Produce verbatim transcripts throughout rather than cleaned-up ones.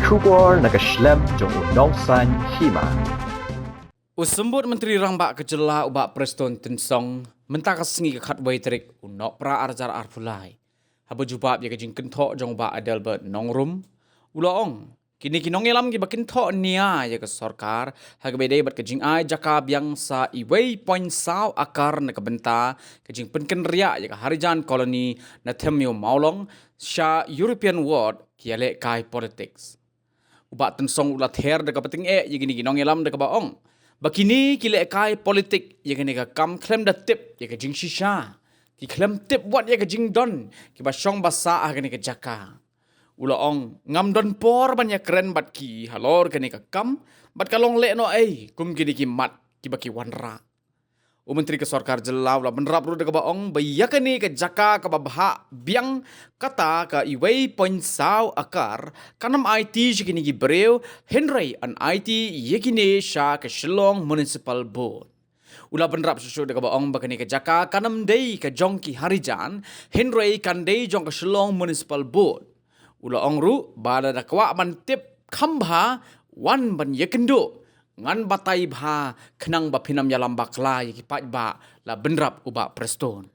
Khubor na ka shlem jong u nongsan hima. U Symbud Myntri Rangbah ka Jylla u Bah Prestone Tynsong mynta ka sngi ka khatwei tarik u Nohprah arhajar arphew lai, haba jubab ïa ka jingkynthoh jong u Bah Adelbert Nongrum, u la ong kine ki nongïalam kiba kynthoh nia ïa ka sorkar ha kaba ïadei bad ka jingai jaka biang sa uwei point saw akar na ka bynta ka jingpynkynriah ïa ka Harijan Colony na Them Ïew Mawlong sha European Ward ki ïalehkai politics. U Bah Tynsong u la ther da kaba tyngeh ïa kine ki nongïalam da kaba ong ba kine ki lehkai politik ïa kane ka kam khlem da tip ïa ka jingshisha, ki khlem tip wat ïa ka jingdon kiba shong ba sah ha kane ka jaka. U la ong ngam don por ban ïakren bad ki halor kane ka kam bad ka long lehnohei kum kine ki mat kiba ki wanrah. U Myntri ka Sorkar Jylla u la bynrap ruh da kaba ong ba ïa kane ka jaka kaba bhah biang kata ka uwei point saw akar kan ym aiti sha kine ki briew, hynrei yn aiti ïa kine sha ka Shillong Municipal Board. U la bynrap shuh shuh da kaba ong ba kane ka jaka kan ym dei ka jong ki Harijan, hynrei kan dei jong ka Shillong Municipal Board. U la ong ruh ba lada kwah ban tip kham bha, wan ban ïakynduh, ngan batai bha khnang ba phin ym ïalam bakla ïa ki paidbah, la bynrap u Bah Prestone.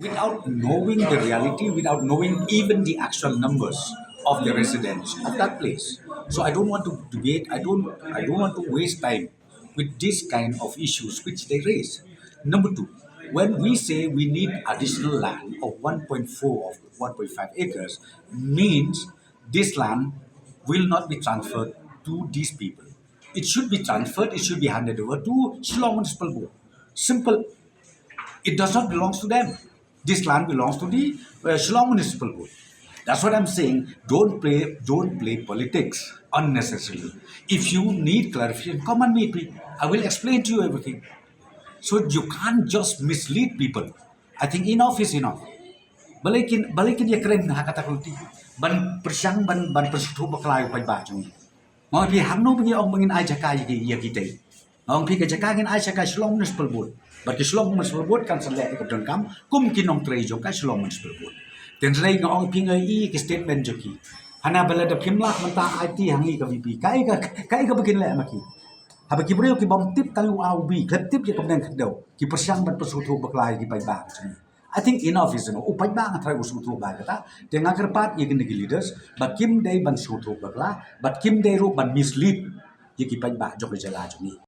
Without knowing the reality, without knowing even the actual numbers of the residents of that place. So I don't want to debate, I don't, I don't want to waste time with this kind of issues which they raise. Number two, when we say we need additional land of one point four or one point five acres, means this land will not be transferred to these people. It should be transferred, it should be handed over to Shillong Municipal Board. Simple. It does not belong to them. This land belongs to the uh, Shillong Municipal Board. That's what I'm saying. Don't play, don't play politics unnecessarily. If you need clarification, come and meet me. I will explain to you everything. So you can't just mislead people. I think enough is enough. Balei kin, balei kin ïakren ha kata ka luti. Ban pyrshang, ban, ban pyrsngewthuh bakla ïa u paidbah jong ngi. Nga ong phi hangno ba ngi ong ba ngin ai jaka ïa ki, ïa ki dei. Nga ong phi ka jaka ngin ai sha ka Shillong Municipal Board. Bad ka Shillong Municipal Board kan sa leh ïa ka donkam kum ki nongtrei jong ka Shillong Municipal Board. Te hynrei nga ong phi nga ïohi ki statement jong ki. Hana ba lada phim lah mynta aiti ha ngi ka VPP. Kaei ka, kaei kaba kin leh ma ki. Haba ki briew ki bym tip tang ïa u A u B, khlem tip ïa ka bneng khyndew, ki pyrshang ban pyrsngewthuh bakla ïa ki paidbah. I think enough is enough. U paidbah nga tharai u sngewthuh bha ïa kata. Te nga kyrpad ïa kine ki leaders ba kim dei ban sngewthuh bakla, bad kim dei ruh ban mislead ïa ki paidbah jong ka jylla jong ngi.